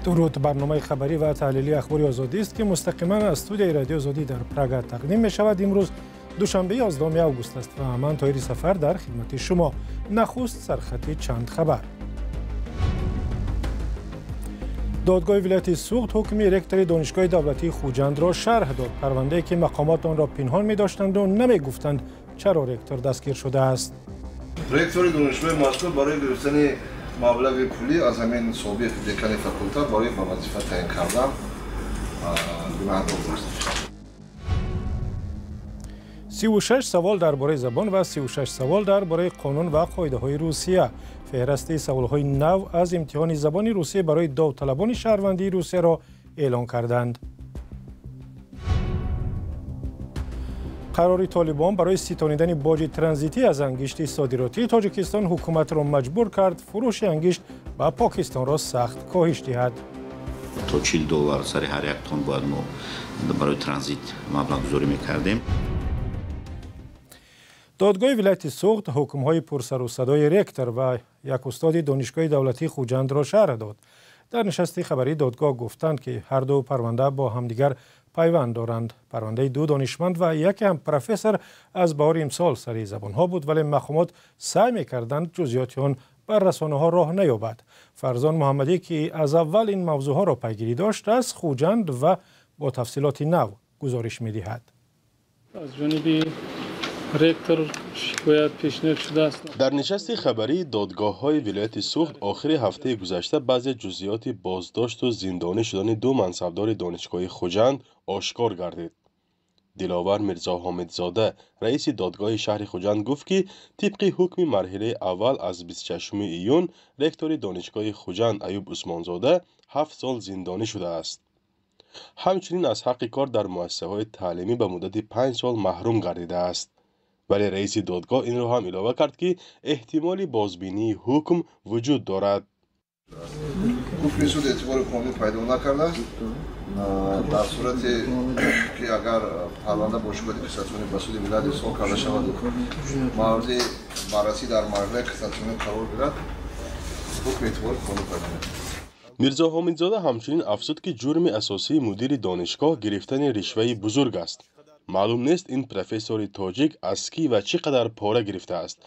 Дуруд. Барномаи хабарӣ ва таҳлилии Ахбори Озодӣ аст, ки мустақиман аз студияи Радиои Озодӣ дар Прага тақдим мешавад. Имрӯз душанбе, 11 август аст ва ман, Тоҳири Сафар, дар хидмати шумо. Нахуст сархати чанд хабар. Додгоҳи вилояти Суғд ҳукми ректори Донишгоҳи давлатии Хуҷандро шарҳ дод. Парвандае, ки мақомот онро пинҳон медоштанду намегуфтанд, чаро ректор дастгир шудааст. Ректори донишгоҳи мазкур барои гирифтани маблағи пулӣ аз ҳамин собиқ декани факултет барои ба вазифа таъин кардан гунаҳдор дониста шуд. 36 савол дар бораи забон ва 36 савол дар бораи қонун ва қоидаҳои Русия. Феҳрасти саволҳои нав аз имтиҳони забони русия барои довталабони шаҳрвандии Русияро эълон карданд. Қарори Толибон барои ситонидани боҷи транзитӣ аз ангишти содиротии Тоҷикистон ҳукуматро маҷбур кард фурӯши ангишт ба Покистонро сахт коҳиш диҳад. То $40 сари ҳар як тон бояд мо барои транзит маблағгузорӣ мекардем. Додгоҳи вилояти Суғд ҳукмҳои пурсарусадои ректор ва як устоди Донишгоҳи давлатии Хуҷандро шарҳ дод. Дар нишасти хабарии додгоҳ гуфтанд, ки ҳар ду парванда бо ҳамдигар пайванд доранд. Парвандаи ду донишманд ва яке ҳам профессор аз баҳори имсол сари забонҳо буд, вале мақомот саъй мекарданд, ҷузъиёти он бар расонаҳо роҳ наёбад. Фарзон Муҳаммадӣ, ки аз аввал ин мавзӯъҳоро пайгирӣ дошт, аз Хуҷанд ва бо тафсилоти нав гузориш медиҳад. Аз ҷониби ректор шикоят пешниҳод шудааст. Дар нишасти хабарии додгоҳҳои вилояти Суғд охири ҳафтаи гузашта баъзе ҷузъиёти боздошту зиндонӣ шудани ду мансабдори Донишгоҳи Хуҷанд ошкор гардид. Диловар Мирзоҳомидзода, раиси додгоҳи шаҳри Хуҷанд, гуфт, ки тибқи ҳукми марҳилаи аввал аз 26 июн ректори Донишгоҳи Хуҷанд Аюб Усмонзода 7 сол зиндонӣ шудааст. Ҳамчунин аз ҳаққи кор дар муассисаҳои таълимӣ ба муддати 5 сол маҳрум гардидааст. Вале раиси додгоҳ инро ҳам илова кард, ки эҳтимоли бозбинии ҳукм вуҷуд дорад. Ҳукми суд эътибори қонунӣ пайдо накардааст. Дар сурате ки агар парванда бо шикояти кассатсионӣ ба суди вилоят ирсол карда шаваду мавриди баррасӣ дар марҳилаи кассатсионӣ қарор гирад, ҳукм эътибори қонунӣ пайдо мекунад. Мирзоҳомидзода ҳамчунин афзуд, ки ҷурми асосии мудири донишгоҳ гирифтани ришваи бузург аст. Маълум нест, ин профессори тоҷик аз кӣ ва чӣ қадар пора гирифтааст,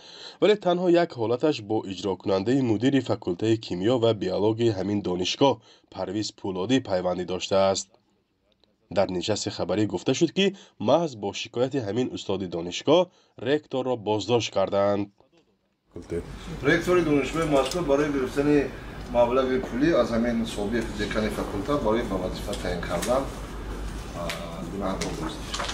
вале танҳо як ҳолаташ бо иҷрокунандаи мудири факултаи кимиё ва биологияи ҳамин донишгоҳ Парвиз Пӯлодӣ пайвандӣ доштааст. Дар нишасти хабарӣ гуфта шуд, ки маҳз бо шикояти ҳамин устоди донишгоҳ ректорро боздошт кардаанд. Ректори донишгоҳи мазкур барои гирифтани маблағи пулӣ аз ҳамин собиқ декани факултет барои ба вазифа таъин кардан гунаҳдор дониста шуд.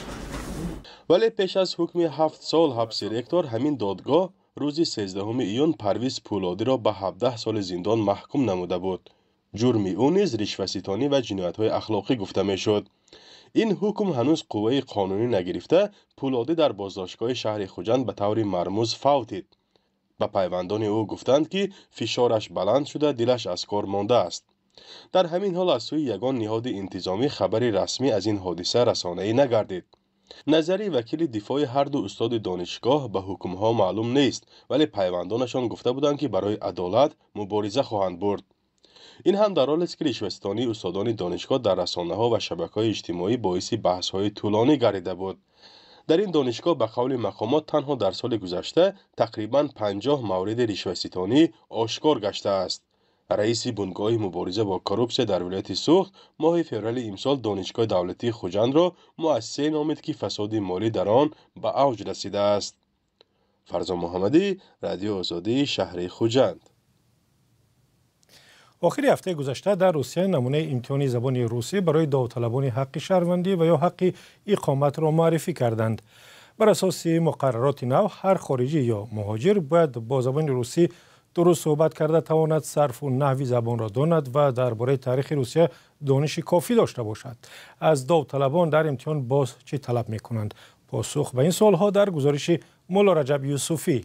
Вале пеш аз ҳукми 7 сол ҳабси ректор, ҳамин додгоҳ рӯзи 13 июн Парвиз Пӯлодиро ба 17 соли зиндон маҳкум намуда буд. Ҷурми ӯ низ ришваситонӣ ва ҷиноятҳои ахлоқӣ гуфта мешуд. Ин ҳукм ҳанӯз қувваи қонунӣ нагирифта, Пӯлодӣ дар боздоштгоҳи шаҳри Хуҷанд ба таври мармуз фавтид. Ба пайвандони ӯ гуфтанд, ки фишораш баланд шуда, дилаш аз кор мондааст. Дар ҳамин ҳол аз сӯи ягон ниҳоди интизомӣ хабари расмӣ аз ин ҳодиса расонаӣ нагардид. Назари вакили дифои ҳарду устоди донишгоҳ ба ҳукмҳо маълум нест, вале пайвандонашон гуфта буданд, ки барои адолат мубориза хоҳанд бурд. Ин ҳам дар ҳолест, ки ришваситонии устодони донишгоҳ дар расонаҳо ва шабакаҳои иҷтимоӣ боиси баҳсҳои тӯлонӣ гардида буд. Дар ин донишгоҳ, ба қавли мақомот, танҳо дар соли гузашта тақрибан 50 мавриди ришваситонӣ ошкор гаштааст. Раиси Бунгоҳи мубориза бо коррупсия дар вилояти Суғд моҳи феврали имсол Донишгоҳи давлатии Хуҷандро муассисае номид, ки фасоди молӣ дар он ба авҷ расидааст. Фарзон Муҳаммадӣ, Радиои Озодӣ, шаҳри Хуҷанд. Охири ҳафтаи гузашта дар Русия намунаи имтиҳони забони русӣ барои довталабони ҳаққи шаҳрвандӣ ва ё ҳаққи иқоматро муаррифӣ карданд. Бар асоси муқаррароти нав, ҳар хориҷӣ ё муҳоҷир бояд бо забони русӣ дуруст суҳбат карда тавонад, сарфу наҳви забонро донад ва дар бораи таърихи Русия дониши кофӣ дошта бошад. Аз довталабон дар имтиҳон боз чӣ талаб мекунанд? Посух ба ин суолҳо дар гузориши Мулло Раҷаб Юсуфӣ.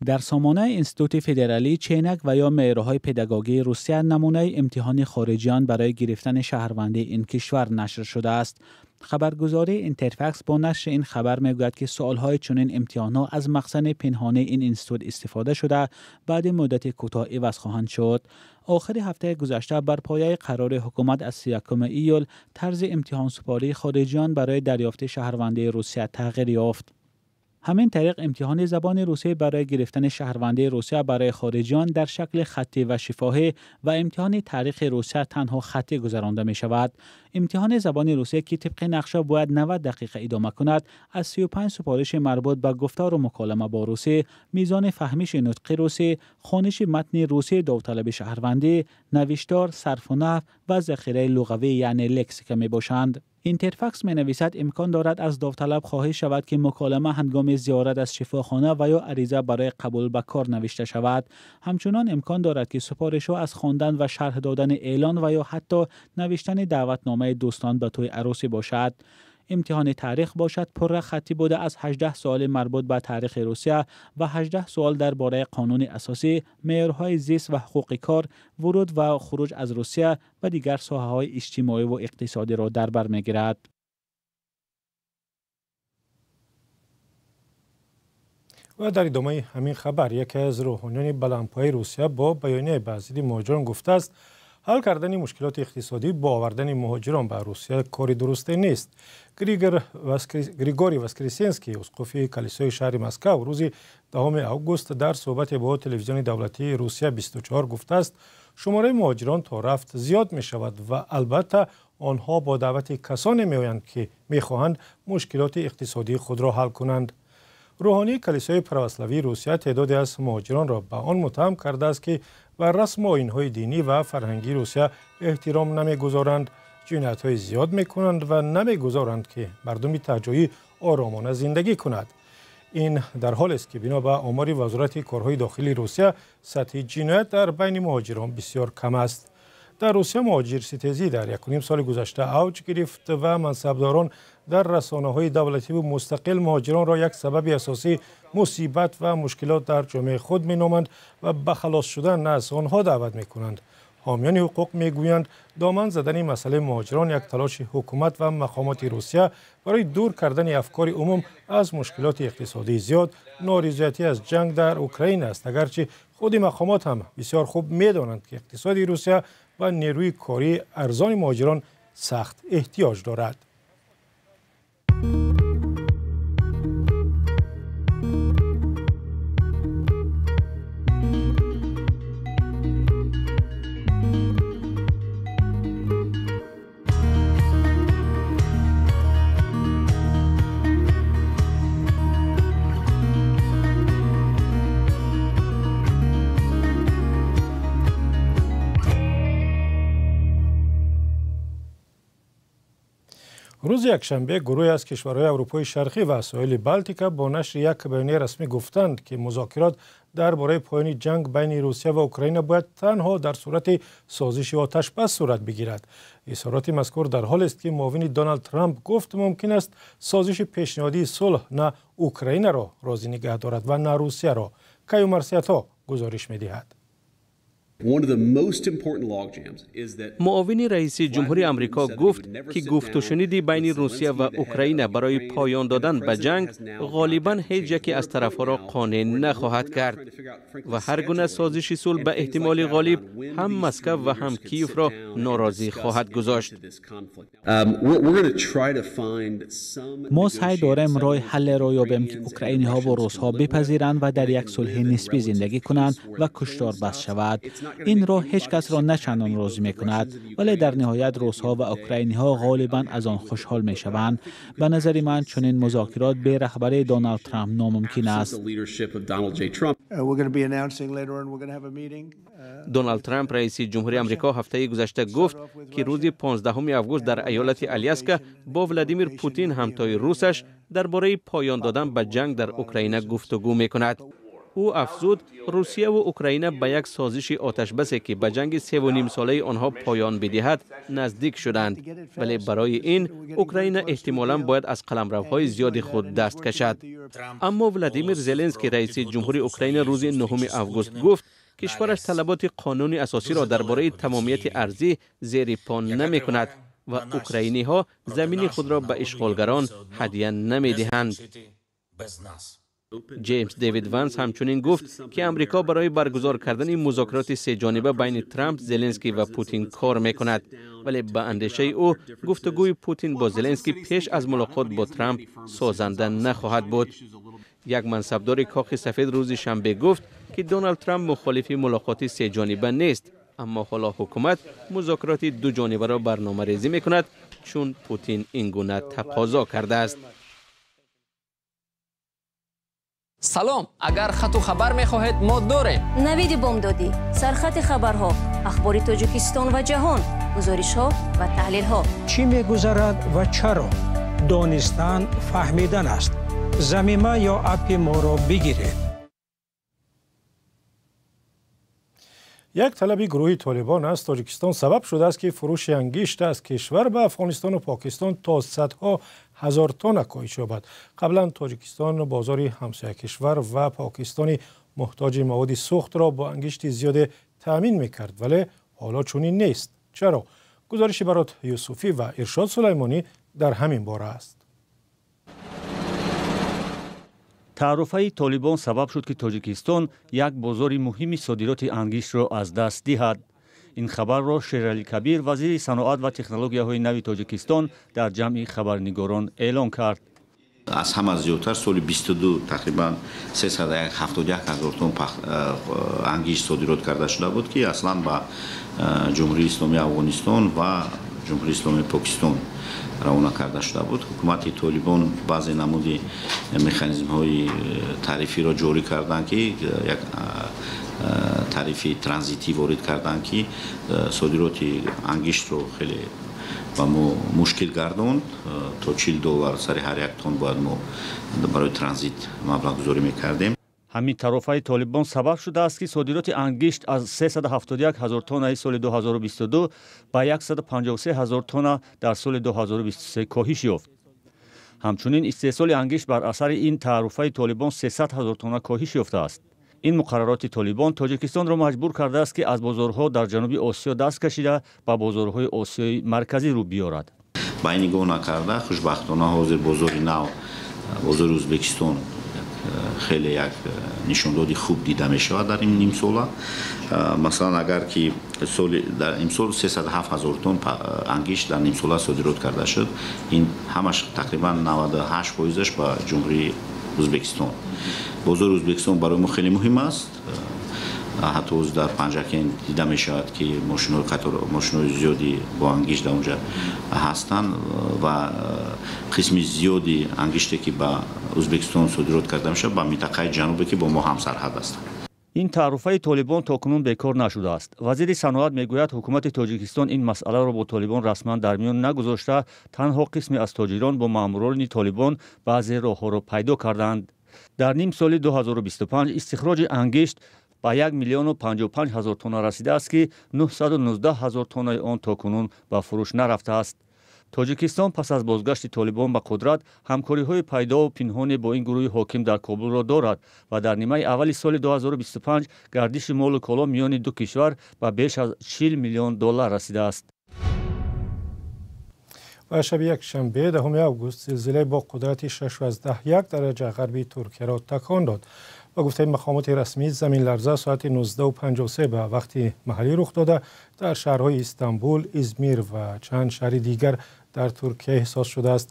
Дар сомонаи Институти федералии ченак ва ё меъёрҳои педагогии Русия намунаи имтиҳони хориҷиён барои гирифтани шаҳрвандии ин кишвар нашр шудааст. Хабаргузории Интерфакс бо нашри ин хабар мегӯяд, ки суолҳои чунин имтиҳонҳо аз махзани пинҳонии ин институт истифода шуда, баъди муддати кӯтоҳ иваз хоҳанд шуд. Охири ҳафтаи гузашта бар пояи қарори ҳукумат аз 31 июл тарзи имтиҳонсупории хориҷиён барои дарёфти шаҳрвандии Русия тағйир ёфт. Ҳамин тариқ имтиҳони забони русӣ барои гирифтани шаҳрвандии Русия барои хориҷиён дар шакли хаттӣ ва шифоҳӣ ва имтиҳони таърихи Русия танҳо хаттӣ гузаронда мешавад. Имтиҳони забони русӣ, ки тибқи нақша бояд 90 дақиқа идома кунад, аз 35 супориши марбут ба гуфтору муколама бо русӣ, мизони фаҳмиши нутқи русӣ, хониши матни русии довталаби шаҳрвандӣ, навиштор, сарфу наҳв ва захираи луғавӣ, яъне лексика мебошанд. Интерфакс менависад, имкон дорад аз довталаб хоҳиш шавад, ки муколама ҳангоми зиёрат аз шифохона ва ё ариза барои қабул ба кор навишта шавад. Ҳамчунон имкон дорад, ки супоришҳо аз хондан ва шарҳ додани эълон ва ё ҳатто навиштани даъватномаи дӯстон ба тӯи арӯсӣ бошад. Имтиҳони таърих бошад пурра хаттӣ буда, аз 18 суоли марбут ба таърихи Русия ва 18 суол дар бораи қонуни асосӣ, меъёрҳои зист ва ҳуқуқи кор, вуруд ва хуруҷ аз Русия ва дигар соҳаҳои иҷтимоӣ ва иқтисодиро дар бар мегирад. Ва дар идомаи ҳамин хабар, яке аз рӯҳониёни баландпояи Русия бо баёнияе ба зидди муҳоҷирон гуфтааст, ҳал кардани мушкилоти иқтисодӣ бо овардани муҳоҷирон ба Русия кори дурусте нест. Григорий Воскресенский, усқуфи калисои шаҳри Москав, рӯзи 10 август дар суҳбате бо телевизиони давлатии Русия 24 гуфтааст, шумораи муҳоҷирон то рафт зиёд мешавад ва албатта онҳо бо даъвати касоне меоянд, ки мехоҳанд мушкилоти иқтисодии худро ҳал кунанд. Рӯҳонии калисои православии Русия теъдоде аз муҳоҷиронро ба он муттаҳам кардааст, ки ба расму оинҳои динӣ ва фарҳангии Русия эҳтиром намегузоранд, ҷиноятҳои зиёд мекунанд ва намегузоранд, ки мардуми таҳҷоӣ оромона зиндагӣ кунад. Ин дар ҳолест, ки бино ба омори Вазорати корҳои дохилии Русия сатҳи ҷиноят дар байни муҳоҷирон бисёр кам аст. Дар Русия муҳоҷирситезӣ дар 1,5 соли гузашта авҷ гирифт ва мансабдорон дар расонаҳои давлативу мустақил муҳоҷиронро як сабаби асосии мусибат ва мушкилот дар ҷомеаи худ меноманд ва ба халос шудан аз онҳо даъват мекунанд. Ҳомиёни ҳуқуқ мегӯянд, доман задани масъалаи муҳоҷирон як талоши ҳукумат ва мақомоти Русия барои дур кардани афкори умум аз мушкилоти иқтисодии зиёд, норизоятӣ аз ҷанг дар Украина аст, агарчи худи мақомот ҳам бисёр хуб медонанд, ки иқтисоди Русия ба нерӯи кории арзони муҳоҷирон сахт эҳтиёҷ дорад. Рӯзи якшанбе гурӯҳе аз кишварҳои Аврупои Шарқӣ ва соҳили Балтика бо нашри як баёнияи расмӣ гуфтанд, ки музокирот дар бораи поёни ҷанг байни Русия ва Украина бояд танҳо дар сурати созиши оташбас сурат бигирад. Изҳороти мазкур дар ҳолест, ки муовини Доналд Трамп гуфт, мумкин аст созиши пешниҳодии сулҳ на Украинаро розӣ нигаҳ дорад ва на Русияро. Каю Марсиято гузориш медиҳад. Муовини раиси ҷумҳури Амрико гуфт, ки гуфтушуниди байни Русия ва Украина барои поён додан ба ҷанг ғолибан ҳеҷ яке аз тарафҳоро қонеъ нахоҳад кард ва ҳар гуна созиши сулҳ ба эҳтимоли ғолиб ҳам Москав ва ҳам Киевро норозӣ хоҳад гузошт. Мо саъй дорем роҳи ҳаллеро ёбем, ки украиниҳо ва русҳо бипазиранд ва дар як сулҳи нисбӣ зиндагӣ кунанд ва куштор бас шавад. Ин роҳ ҳеҷ касро на чандон розӣ мекунад, вале дар ниҳоят русҳо ва украиниҳо ғолибан аз он хушҳол мешаванд. Ба назари ман, чунин музокирот бе раҳбарии Доналд Трамп номумкин аст. Доналд Трамп, раиси ҷумҳури Амрико, ҳафтаи гузашта гуфт, ки рӯзи 15 август дар иёлати Аляска бо Владимир Путин, ҳамтои русаш, дар бораи поён додан ба ҷанг дар Украина гуфтугӯ мекунад. Ӯ афзуд, Русияву Украина ба як созиши оташбасе, ки ба ҷанги 3,5-солаи онҳо поён бидиҳад, наздик шуданд, вале барои ин Украина эҳтимолан бояд аз қаламравҳои зиёди худ даст кашад. Аммо Владимир Зеленский, раиси ҷумҳури Украина, рӯзи 9 август гуфт, кишвараш талаботи қонуни асосиро дар бораи тамомияти арзӣ зери по намекунад ва украиниҳо замини худро ба ишғолгарон ҳадия намедиҳанд. Ҷеймс Дэвид Ванс ҳамчунин гуфт, ки Амрико барои баргузор кардани музокироти сеҷониба байни Трамп, Зеленский ва Путин кор мекунад. Вале ба андешаи ӯ гуфтугӯи Путин бо Зеленский пеш аз мулоқот бо Трамп созанда нахоҳад буд. Як мансабдори Кохи Сафед рӯзи шанбе гуфт, ки Доналд Трамп мухолифи мулоқоти сеҷониба нест, аммо ҳоло ҳукумат музокироти дуҷонибаро барномарезӣ мекунад, чун Путин ин гуна тақозо кардааст. Салом, агар хату хабар мехоҳед, мо дорем. Навиди бомдодӣ, сархати хабарҳо, ахбори Тоҷикистон ва ҷаҳон, гузоришҳо ва таҳлилҳо. Чӣ мегузарад ва чаро? Донистан фаҳмидан аст. Замима ё аппи моро бигиред. Як талаби гурӯҳи Толибон аз Тоҷикистон сабаб шудааст, ки фурӯши ангишт аз кишвар ба Афғонистон ва Покистон то садҳо ҳазор тонна коҳиш ёбад. Қаблан Тоҷикистон бозори ҳамсоя кишвар ва Покистони муҳтоҷи маводи сӯхтро бо ангишти зиёде таъмин мекард, вале ҳоло чунин нест. Чаро? Гузориши Барот Юсуфӣ ва Иршод Сулаймонӣ дар ҳамин бора аст. Таъруфаи Толибон сабаб шуд, ки Тоҷикистон як бозори муҳими содироти ангиштро аз даст диҳад. Ин хабарро Шералӣ Кабир, вазири саноат ва технологияҳои нави Тоҷикистон, дар ҷамъи хабарнигорон эълон кард. Аз ҳама зиёдтар соли 22 тақрибан 371 ҳазор тонн ангишт содирот карда шуда буд, ки аслан ба Ҷумҳурии Исломии Афғонистон ва Ҷумҳурии Исломии Покистон равона карда шуда буд. Ҳукумати Толибон баъзе намуди механизмҳои тарифиро ҷорӣ карданд, ки як тарифи транзитӣ ворид карданд, ки содироти ангиштро хеле ба мо мушкил гардонд. То $40 сари ҳар як тонн бояд мо барои транзит маблағгузорӣ мекардем. Ҳамин тарофаи Толибон сабаб шудааст, ки содироти ангишт аз 371 ҳазор тоннаи соли 2022 ба 153 ҳазор тонна дар соли 2023 коҳиш ёфт. Ҳамчунин истеҳсоли ангишт бар асари ин таъруфаи Толибон 300 ҳазор тонна коҳиш ёфтааст. Ин муқаррароти Толибон Тоҷикистонро маҷбур кардааст, ки аз бозорҳо дар ҷануби Осиё даст кашида ба бозорҳои Осиёи марказӣ рӯ биёрад. Ба ин нигоҳ накарда, хушбахтона ҳозир бозори нав, бозори Ӯзбекистон хеле як нишондоди хуб дида мешавад дар ин нимсола. Масалан, агар ки соли дар имсол 307 ҳазор тонн ангишт дар нимсола содирот карда шуд, ин ҳамаш тақрибан 98%-аш ба Ҷумҳурии Ӯзбекистон. Бозори Ӯзбекистон барои мо хеле муҳим аст. Ҳатто ҳозир дар Панҷакент дида мешавад, ки мошинҳои зиёди бо ангишт дар онҷа ҳастанд ва қисми зиёди ангиште, ки ба Ӯзбекистон содирот карда мешавад, ба минтақаи ҷанубе, ки бо мо ҳамсарҳад ҳастанд. Ин таъруфаи Толибон то кунун бекор нашудааст. Вазири саноат мегӯяд, ҳукумати Тоҷикистон ин масъаларо бо Толибон расман дар миён нагузошта, танҳо қисме аз тоҷирон бо маъмурони Толибон баъзе роҳҳоро пайдо карданд. Дар ним соли 2025 истихроҷи ангишт ба 1 055 000 тонна расидааст, ки 919 ҳазор тоннаи он то кунун ба фурӯш нарафтааст. Тоҷикистон пас аз бозгашти Толибон ба қудрат ҳамкориҳои пайдову пинҳоне бо ин гурӯҳи ҳоким дар Кобулро дорад ва дар нимаи аввали соли 2025 гардиши молу коло миёни ду кишвар ба беш аз 40 миллион доллар расидааст. Ва шаби якшанбе 10 август зилзила бо қудрати 6.1 дараҷа ғарби Туркияро такон дод. Ба гуфтаи мақомоти расмӣ, заминларза соати 19:53 ба вақти маҳаллӣ рух дода, дар шаҳрҳои Истанбул, Измир ва чанд шаҳри дигар дар Туркия эҳсос шудааст.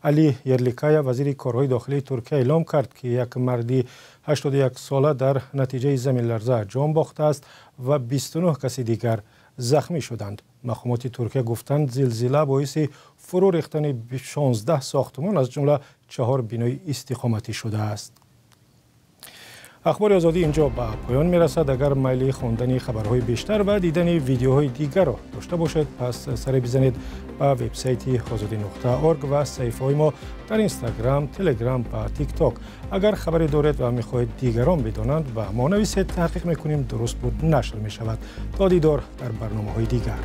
Али Ерликая, вазири корҳои дохилии Туркия, эълом кард, ки як марди 81 сола дар натиҷаи заминларза ҷон бохтааст ва 29 каси дигар захмӣ шуданд. Мақомоти Туркия гуфтанд, зилзила боиси фурӯ рехтани 16 сохтмон, аз ҷумла 4 бинои истиқоматӣ шудааст. Ахбори Озодӣ инҷо ба поён мерасад. Агар майли хондани хабарҳои бештар ва дидани видеоҳои дигарро дошта бошед, пас саре бизанед ба вебсайти ozodi.org ва саҳифаҳои мо дар Инстаграм, Телеграм ва Тикток. Агар хабаре доред ва мехоҳед дигарон бидонанд, ба мо нависед, таҳқиқ мекунем, дуруст буд нашр мешавад. То дидор дар барномаҳои дигар.